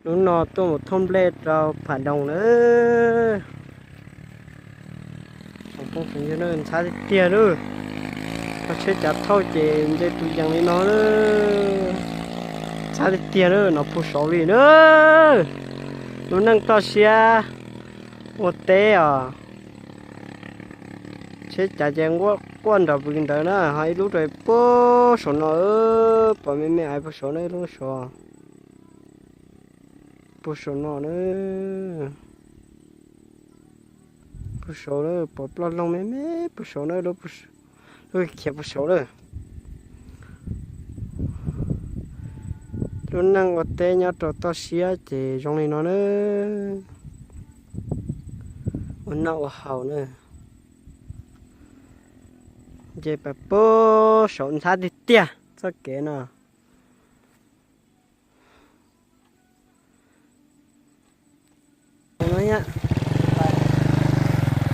Hnub no tuaj mus thauj nplej rau Pham Doos lawm. Tsoom phooj tsoom ywg na, ntxhab tiag tiag lawm. Kho tsheb cav thauj ces nce tus yees li no na. Ntxhab tiag tiag na, no puag saud li na. Lub neej toj siab ua teb os. Tsheb cav ces quaj nrov vwv ntawd na, ho ib lub rau puag saum no, pom me me ais puag saud na, ib lub saud. Puag saum no na. Puag saud lawm, pom ploj loog me me puag saud na, lub khiav puag saud lawm. Lub neej ua teb nyob rau toj siab ces zoo li no na. Ua noj ua haus na. Nce pas puag saud, ntxhab tiag tiag txoj kev no.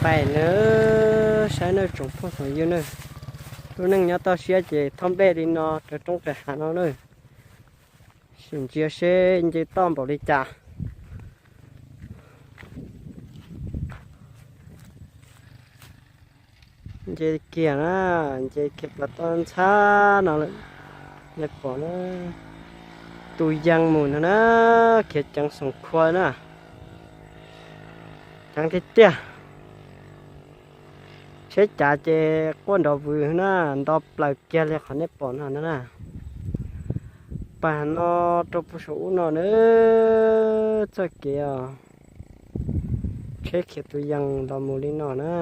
Pais na, saib na tsoom phooj tsoom ywg na. Lub neej nyob toj siab ces thauj nplej li no raws roob raws hav no na. Sim ntsia seb nce toj npaum li cas. Nce kiag na, nce kiag plas toj ntxhab no lawm. Nej pom na, tus yees mus no na, khiav ceev xoom khua na. Ceev tiag tiag. Tsheb cav ces quaj nrov vwv na, nto plaws kiag li qhov nej pom no na. Pas no rau puag saum ub no na, txoj kev os. Tsheb khiav tus yees los mus li no na.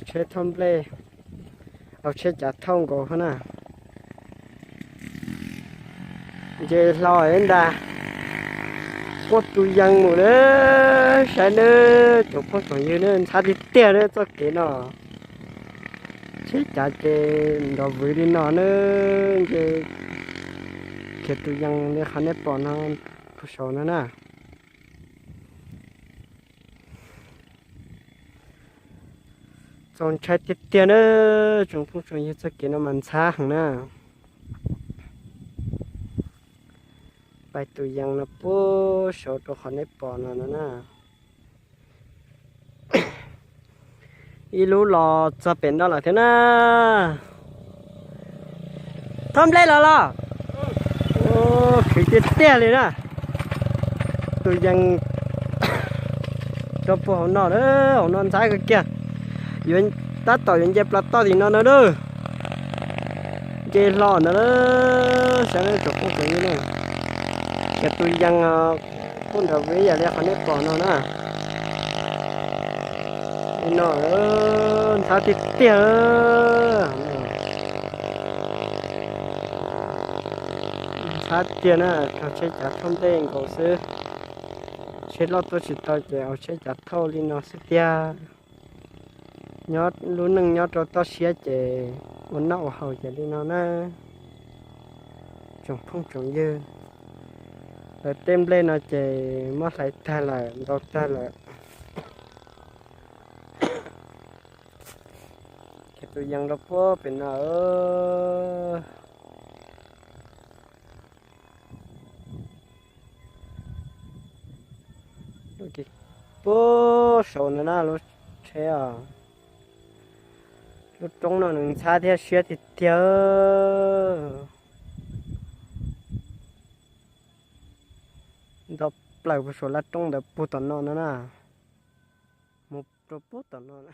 Tsheb thauj nplej, au tsheb cav thauj nkaus na. Nce hlo ntag, quaj tus yees mus na. Saib na tsoom phooj tsoom ywg na, ntxhab tiag tiag na txoj kev no. Tsheb cav ces nrov vwv li no na, nce khiav tus yees li qhov nej pom no puag saud no na. Txaus ntshai tiag tiag na, tsoom phooj tsoom ywg, txoj kev no mas ntxhab heev na. Pais tus yees no puag saud rau qhov nej pom no no na. Ib lub los txog pem no lawm thiab na. Thauj nplej los los. Khwv tiag tiag li na. Tus yees rau puag hauv no, hauv no ntxhab kawg kiag. Yuav tab tom yuav nce plas toj tim no na. Nce hlo ntawd, saib tsoom phooj tsoom ywg na. Khiav tus yees quaj nrov vwv ib yam li qhov nej pom no na. Li no, ntxhab tiag tiag. Ntxhab tiag na, kho tsheb cav thauj nplej nkaus xwb. Tsheb loj tuaj tsis tau ces au tsheb cav thauj li no xwb tiag. Nyob lub neej nyob rau toj siab ces ua noj ua haus ces li no na. Tsoom phooj tsoom ywg, lawv tej nplej no ces muab hlais tag lawm, ntau tag lawm. Ces tus yees rau puag pem no. Puag saud ntawd na lub tsheb os. Lub roob no nws ntxhab thiab siab tiag tiag. Nto plaws puag saum laj roob ntawd puag tom no no na. Mus rau puag tom no na.